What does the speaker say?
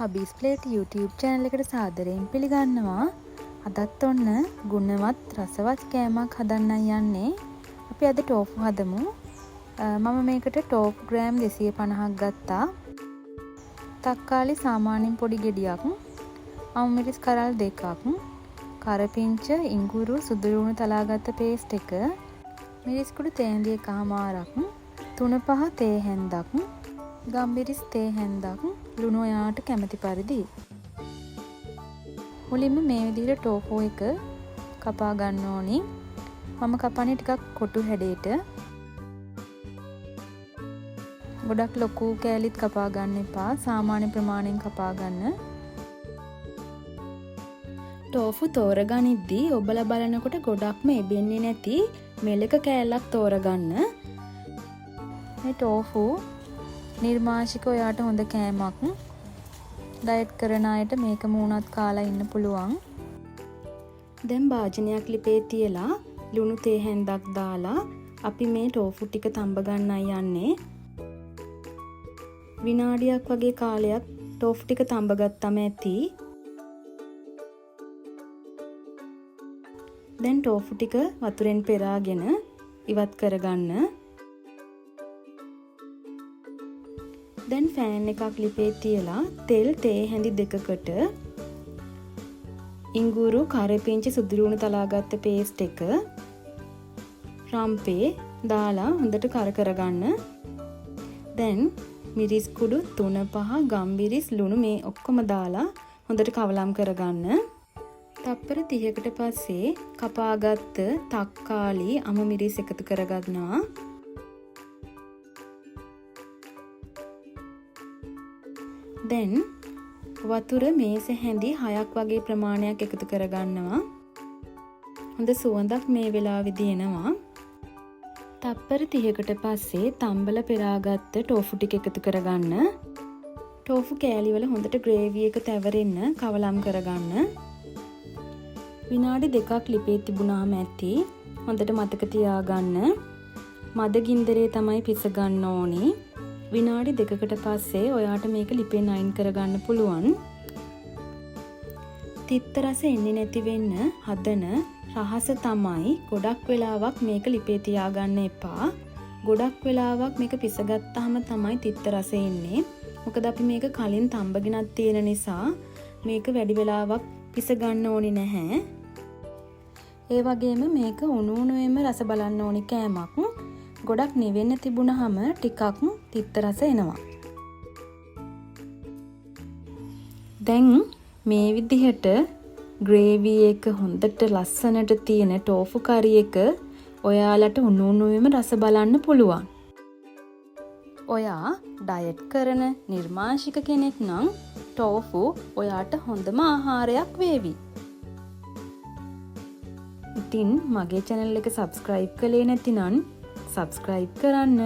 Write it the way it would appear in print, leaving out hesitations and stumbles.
හබීස් plate YouTube channel එකට සාදරයෙන් පිළිගන්නවා. අදත් ඔන්න ගුණවත් රසවත් කෑමක් හදන්නයි යන්නේ. අපි අද ටෝෆු හදමු. මම මේකට ටෝෆු ග්‍රෑම් 250ක් ගත්තා. තක්කාලි සාමාන්‍යයෙන් පොඩි ගෙඩියක්, අමු මිරිස් කරල් දෙකක්, කරපිංච, ඉඟුරු, සුදු ලුණු තලාගත්ත පේස්ට් එක, මිරිස් කුඩු තේ හැඳි එකහමාරක්, 3-5 තේ හැන්දක්, ගම්මිරිස් තේ හැන්දක්, ලුණු ඔයාට කැමති පරිදි. මුලින්ම මේ විදිහට ටෝෆු එක කපා ගන්න ඕනි. මම කපන්නේ ටිකක් කොටු හැඩයට. ගොඩක් ලොකු කෑලිත් කපා ගන්න එපා. සාමාන්‍ය ප්‍රමාණයෙන් කපා ගන්න. ටෝෆු තෝරගනිද්දී ඔබලා බලනකොට ගොඩක්ම එබෙන්නේ නැති මෙලක කෑල්ලක් තෝරගන්න. මේ ටෝෆු නිර්මාංශික ඔයාට හොඳ කෑමක්. ඩයට් කරන අයට මේකම වුණත් කාලා ඉන්න පුළුවන්. දැන් භාජනයක් ලිපේ තියලා ලුණු තේ හැන්දක් දාලා අපි මේ ටෝෆු ටික තම්බ ගන්නයි යන්නේ. විනාඩියක් වගේ කාලයක් ටෝෆු ටික තම්බ ගත්තම ඇති. දැන් ටෝෆු ටික වතුරෙන් පෙරාගෙන ඉවත් කරගන්න. දැන් ෆෑන් එකක් ලිපේ තියලා තෙල් තේ හැඳි දෙකකට ඉඟුරු, කරපිංච, සුදු ලුණු තලාගත්ත පේස්ට් එක රම්පේ දාලා හොඳට කර කරගන්න. දැන් මිරිස් කුඩු 3-5, ගම්මිරිස්, ලුණු මේ ඔක්කොම දාලා හොඳට කවලම් කරගන්න. තප්පර 30කට පස්සේ කපාගත්ත තක්කාලි, අමු මිරිස් එකතු කරගන්නවා. දැන් වතුර මේස හැඳි 6ක් වගේ ප්‍රමාණයක් එකතු කරගන්නවා. හොඳ සුවඳක් මේ වෙලාවේදී එනවා. තප්පර 30කට පස්සේ තම්බල පෙරාගත්ත ටෝෆු ටික එකතු කරගන්න. ටෝෆු කෑලි වල හොඳට ග්‍රේවි එක තැවරෙන්න කවලම් කරගන්න. විනාඩි දෙකක් ලිපේ තිබුණාම ඇති. හොඳට මතක තියාගන්න. මද ගින්දරේ තමයි පිස ගන්න ඕනි. විනාඩි දෙකකට පස්සේ ඔයාට මේක ලිපෙන් අයින් කරගන්න පුළුවන්. තිත්ත රස එන්නේ නැති වෙන්න හදන රහස තමයි ගොඩක් වෙලාවක් මේක ලිපේ තියාගන්න එපා. ගොඩක් වෙලාවක් මේක පිසගත්තාම තමයි තිත්ත රස එන්නේ. මොකද අපි මේක කලින් තම්බගෙනත් තියෙන නිසා මේක වැඩි වෙලාවක් පිස ගන්න ඕනි නැහැ. ඒ වගේම මේක උණු උණුවෙන්ම රස බලන්න ඕනි කෑමක්. ගොඩක් නිවෙන්න තිබුණහම ටිකක් තිත්ත රස එනවා. දැන් මේ විදිහට ග්‍රේවි එක හොඳට ලස්සනට තියෙන ටෝෆු කරි එක ඔයාලට උණු උණුවෙන්ම රස බලන්න පුළුවන්. ඔයා ඩයට් කරන නිර්මාංශික කෙනෙක් නම් ටෝෆු ඔයාට හොඳම ආහාරයක් වේවි. ඉතින් මගේ චැනල් එක සබ්ස්ක්‍රයිබ් කළේ නැතිනම් සබ්ස්ක්‍රයිබ් කරන්න.